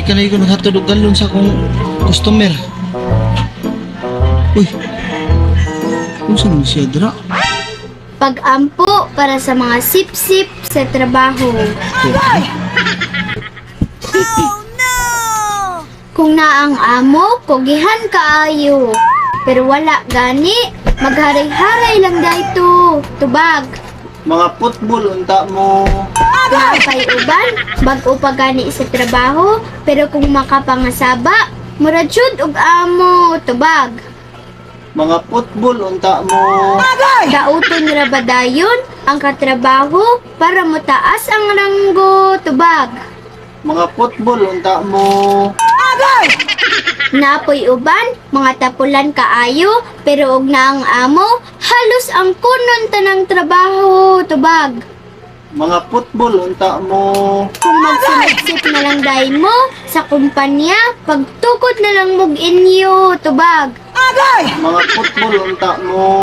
Di ka na ko naghatod og galon sa akong customer. Uy. Unsa man siya dira? Pag-ampo para sa mga sip-sip sa trabaho. Kung naa ang amo, kugihan kaayo. Pero wala gani, magharay-haray lang dayto. Tubag. Mga football unta mo. Napay uban, bag-o pa gani sa trabaho, pero kung makapangasaba, murag jud og amo, tubag. Mga football unta mo. Dauton ra ba dayon ang katrabaho para motaas ang ranggo, tubag. Mga football unta mo. Napoy uban, mga tapulan kaayo, pero og na ang amo, halos ang kunon tanang trabaho, tubag. Mga football unta mo. Kung magsinipsip na lang dahil mo sa kumpanya, pagtukod na lang mog inyo, tubag. Mga football unta mo.